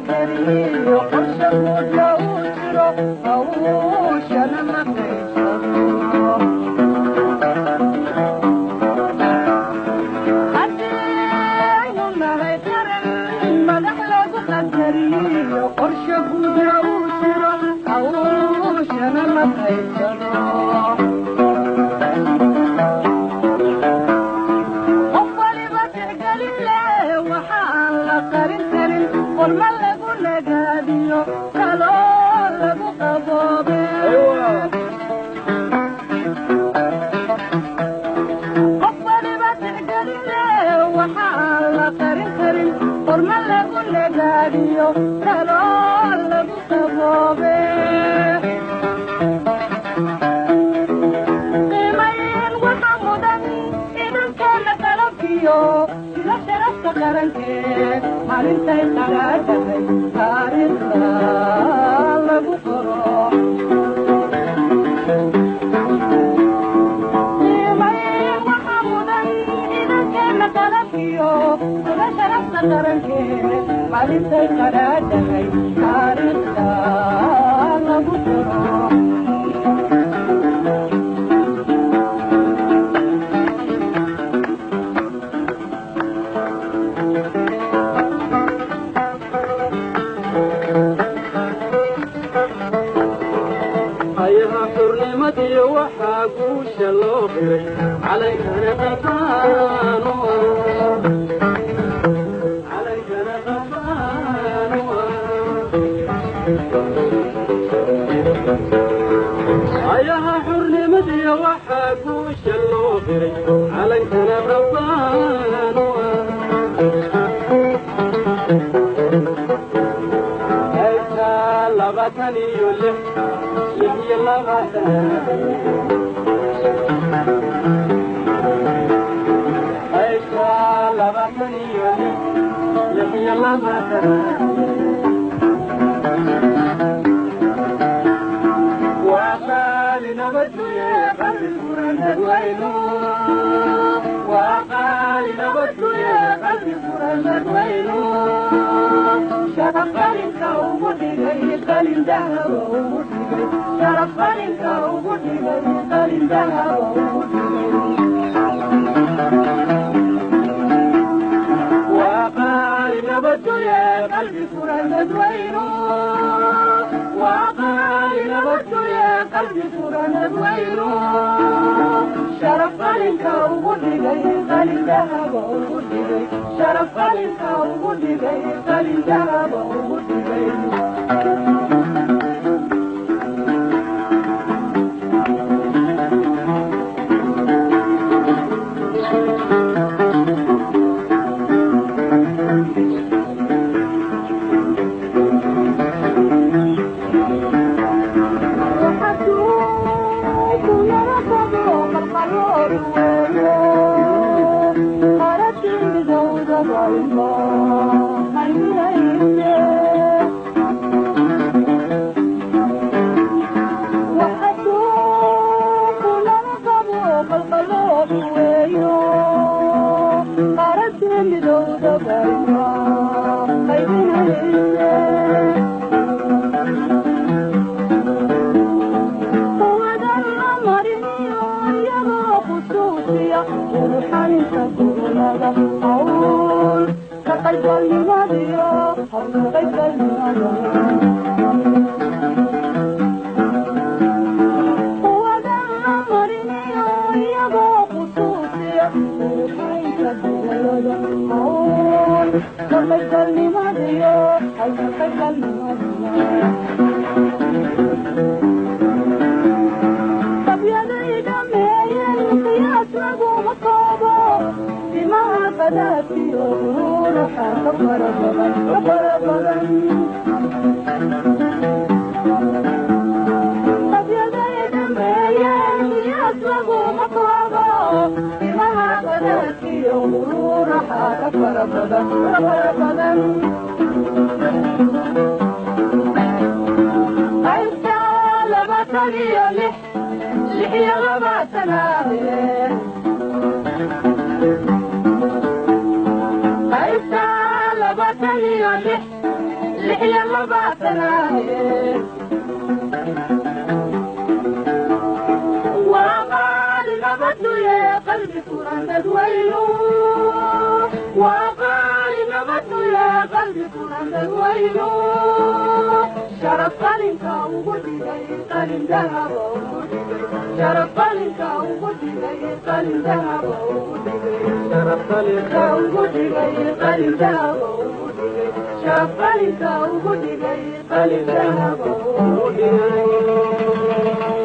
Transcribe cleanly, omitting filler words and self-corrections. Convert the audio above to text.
qadariyo qorshe guudna uu jiro hawshana la qaybsado haddaynu nahay qaran madax lagu qadariyo qorshe guudna uu jiro hawshana la qaybsado qof waliba tixgelin leh waxaan la qarin karin qorma lagu nagaadiyo kaloo lagu qaboobe qof waliba tixgelin leh waxaan la qarin karin qorma lagu nagaadiyo kaloo lagu qaboobe qiimayn waxa mudan idankeena qalabkiyo sida sharafta qarankeed maalintay qaraadhahay taariikhda lagu qoro qiimayn waxa mudan idankeena qalabkiyo sida sharafta qarankeed maalintay qaraadhahay taariikhda lagu qoro ayaha xornimadiyo waxaa guusha loo qiray calankana qabaanu calankana qabaanu ayaha xornimadiyo waxaa guusha loo qiray calankana qabaanu qaybta 26 26 qaybta 26 26 waa qaali nabadguye qalbi furan dadweynu waa qaali nabadguye qalbi furan dadweynu sharaf qalinka ugu dhigay qalin dahaba ugu dhigay sharaf qalinka ugu dhigay qalin dahaba ugu dhigay waa qaali nabadguye qalbi furan dadweynu waa qaali nabadguye qalbi furan dadweynu sharaf qalinka ugu dhigay qalin dahaba ugu dhigay sharaf qalinka ugu dhigay qalin dahaba ugu dhigay 26 وقال نبت يا قلبي furan dadweynu، وقال nabaddu yaa qalbi furan dadweynu، sharaf qalinka ugu dhigay qalin dahaba ugu dhigay، sharaf qalinka ugu dhigay qalin dahaba ugu dhigay، sharaf qalinka ugu dhigay qalin dahaba ugu dhigay، sharaf qalinka ugu dhigay qalin dahaba ugu dhigay.